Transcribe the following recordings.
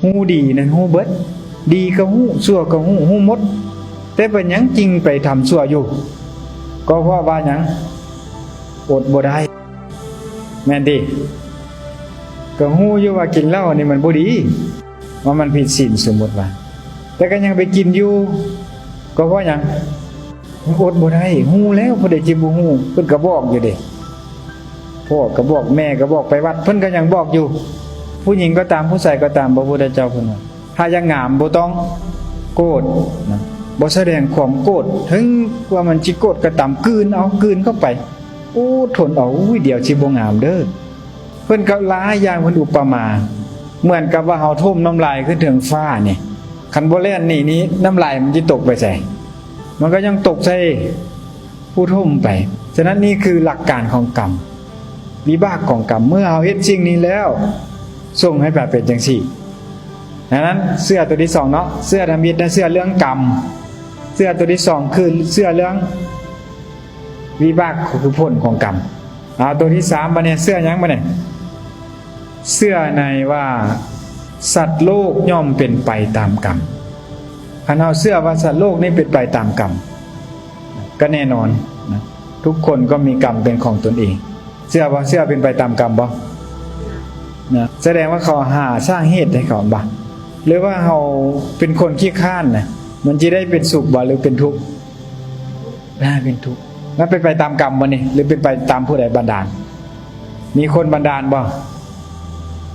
ຮູ້ດີນັ້ນຮູ້ເບິດ, ດີກໍຮູ້, ຊົ່ວກໍຮູ້, ຮູ້ໝົດ, ແຕ່ເປັນຫຍັງຈຶ່ງໄປທຳຊົ່ວຢູ່? ກໍເພາະວ່າຫຍັງ? ອົດບໍ່ໄດ້. ແມ່ນຕິ? ກໍຮູ້ຢູ່ວ່າກິນເຫຼົ້ານີ້ມັນບໍ່ດີ, ວ່າມັນຜິດສິນ, ສົມມຸດວ່າ, ແຕ່ກໍຍັງໄປກິນຢູ່. ກໍເພາະຫຍັງ? ມັນອົດບໍ່ໄດ້. ຮູ້ແລ້ວ, ຜູ້ໃດຊິບໍ່ຮູ້? ເພິ່ນກໍບອກຢູ່ເດ້. ພໍ່ກໍບອກ, ແມ່ກໍບອກ, ໄປວັດເພິ່ນກໍຍັງບອກຢູ່. ຜູ້ຍິງກໍຕາມ, ຜູ້ຊາຍກໍຕາມ, ພະພຸດທະເຈົ້າເພິ່ນວ່າ ຖ້າຢາກງາມບໍ່ຕ້ອງໂກດນະ, ບໍ່ສະແດງຄວາມໂກດ, ເຖິງວ່າມັນຊິໂກດກໍຕາມ, ກືນເອົາ, ກືນເຂົ້າໄປ. ໂອ້ ທົນເອົາ, ອຸ້ຍ ດຽວຊິບໍ່ງາມເດີ້. ເພິ່ນກໍຫຼາຍຢ່າງ, ເພິ່ນອຸປະມາ ເໝືອນກັບວ່າເຮົາຖົມນ້ຳລາຍຂຶ້ນເທິງຟ້ານີ້, ຄັນບໍ່ແລ່ນໜີນີ້ ນ້ຳລາຍມັນຊິຕົກໄປໃສ? ມັນກໍຍັງຕົກໃສ່ຜູ້ຖົມໄປ. ສະນັ້ນ ນີ້ຄືຫຼັກການຂອງກຳ, ວິບາກຂອງກຳ. ເມື່ອເຮົາເຮັດສິ່ງນີ້ແລ້ວ, ສົ່ງໃຫ້ໄປເປັນຈັ່ງຊີ້. ດັ່ງນັ້ນ ເຊື່ອຕົວທີສອງເນາະ, ເຊື່ອທຳອິດນະ, ເຊື່ອເລື່ອງກຳ. ເຊື່ອຕົວທີສອງຄືເຊື່ອເລື່ອງ ວິບາກກໍຄືຜົນຂອງກຳ. ເອົາ ຕົວທີສາມບາດນີ້, ເຊື່ອຫຍັງບາດນີ້? ເຊື່ອໃນວ່າສັດໂລກຍ່ອມເປັນໄປຕາມກຳ. ຄັນເຮົາເຊື່ອວ່າສັດໂລກນີ້ເປັນໄປຕາມກຳ, ກໍແນ່ນອນນະ, ທຸກຄົນກໍມີກຳເປັນຂອງຕົນເອງ. ເຊື່ອບໍ່? ເຊື່ອເປັນໄປຕາມກຳບໍ່? ນະ, ສະແດງວ່າເຂົາຫາສ້າງເຫດໃຫ້ເຂົາບໍ່? ຫຼືວ່າເຮົາເປັນຄົນຂີ້ຄ້ານນະ, ມັນຊິໄດ້ເປັນສຸກບໍ່ ຫຼືເປັນທຸກ? ນະ ເປັນທຸກ. ມັນເປັນໄປຕາມກຳບໍ່ນີ້ ຫຼືເປັນໄປຕາມຜູ້ໃດບັນດານ? ມີຄົນບັນດານບໍ່?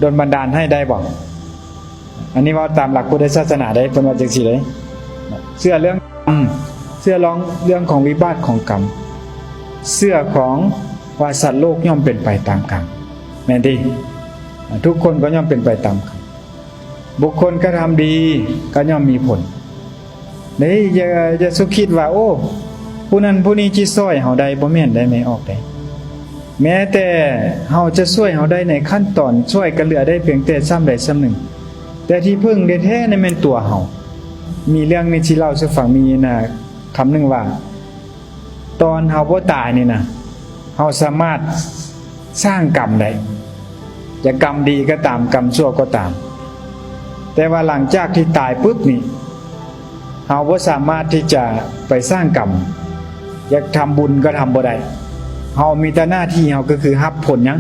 ດົນບັນດານໃຫ້ໄດ້ບໍ່? ອັນນີ້ເວົ້າຕາມຫຼັກພຸດທະສາສະໜາເດ້, ເພິ່ນວ່າຈັ່ງຊີ້ເດ້. ເຊື່ອເລື່ອງກຳ, ເຊື່ອລອງເລື່ອງຂອງວິບາກຂອງກຳ, ເຊື່ອຂອງວ່າສັດໂລກຍ່ອມເປັນໄປຕາມກຳ. ແມ່ນຕິ? ທຸກຄົນກໍຍ່ອມເປັນໄປຕາມກຳ. ບຸກຄົນກະທຳດີກໍຍ່ອມມີຜົນ. ເດ້ ຢ່າ ຢ່າສຸຄິດວ່າ ໂອ້ ຜູ້ນັ້ນຜູ້ນີ້ຊິຊ່ອຍເຮົາໄດ້, ບໍ່ແມ່ນໄດ໋ ແມ່ອອກໄດ໋. ແມ້ແຕ່ເຮົາຈະຊ່ວຍເຮົາໄດ້ໃນຂັ້ນຕອນຊ່ວຍກໍເຫຼືອໄດ້ພຽງແຕ່ສ່ຳໃດສ່ຳໜຶ່ງ, ແຕ່ທີ່ເພິ່ງແທ້ໆນັ້ນແມ່ນຕົວເຮົາ. ມີເລື່ອງໜຶ່ງຊິເລົ່າສູ່ຟັງ, ມີນະ ຄຳໜຶ່ງວ່າ ຕອນເຮົາບໍ່ຕາຍນີ້ນະ, ເຮົາສາມາດສ້າງກຳໄດ້, ຈະກຳດີກໍຕາມ, ກຳຊົ່ວກໍຕາມ. ແຕ່ວ່າຫຼັງຈາກທີ່ຕາຍປຶບນີ້, ເຮົາບໍ່ສາມາດທີ່ຈະໄປສ້າງກຳ, ຢາກທຳບຸນກໍທຳບໍ່ໄດ້. ເຮົາມີແຕ່ໜ້າທີ່ເຮົາກໍຄືຮັບຜົນຫຍັງ?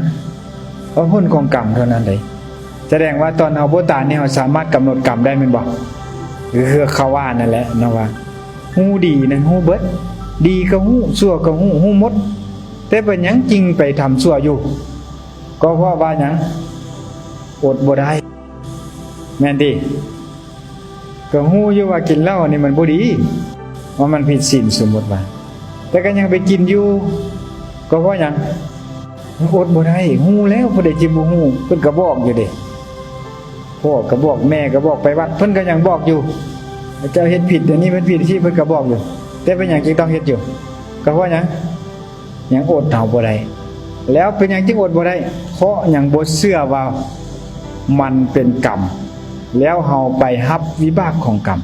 ເອົາຜົນຂອງກຳເທົ່ານັ້ນເດ້. ສະແດງວ່າຕອນເຮົາບໍ່ຕາຍນີ້ ເຮົາສາມາດກຳນົດກຳໄດ້ແມ່ນບໍ່? ຄືເຂົາວ່ານັ້ນແຫຼະເນາະ ວ່າ ຮູ້ດີນັ້ນຮູ້ເບິດ, ດີກໍຮູ້, ຊົ່ວກໍຮູ້, ຮູ້ໝົດ, ແຕ່ເປັນຫຍັງຈຶ່ງໄປທຳຊົ່ວຢູ່? ກໍເພາະວ່າຫຍັງ? ອົດບໍ່ໄດ້. ແມ່ນຕິ? ກໍຮູ້ຢູ່ວ່າກິນເຫຼົ້ານີ້ມັນບໍ່ດີ, ວ່າມັນຜິດສິນ, ສົມມຸດວ່າ, ແຕ່ກໍຍັງໄປກິນຢູ່. ກໍເພາະຫຍັງ? ມັນອົດບໍ່ໄດ້. ຮູ້ແລ້ວ, ຜູ້ໃດຊິບໍ່ຮູ້? ເພິ່ນກໍບອກຢູ່ເດ້. ພໍ່ກໍບອກ, ແມ່ກໍບອກ, ໄປວັດເພິ່ນກໍຍັງບອກຢູ່, ເຈົ້າເຮັດຜິດ, ອັນນີ້ມັນຜິດ, ທີ່ເພິ່ນກໍບອກຢູ່. ແຕ່ເປັນຫຍັງຈຶ່ງຕ້ອງເຮັດຢູ່? ກໍເພາະຫຍັງ? ຍັງອົດເຮົາບໍ່ໄດ້. ແລ້ວເປັນຫຍັງຈຶ່ງອົດບໍ່ໄດ້? ເພາະຍັງບໍ່ເຊື່ອວ່າມັນເປັນກຳ, ແລ້ວເຮົາໄປຮັບວິບາກຂອງກຳ.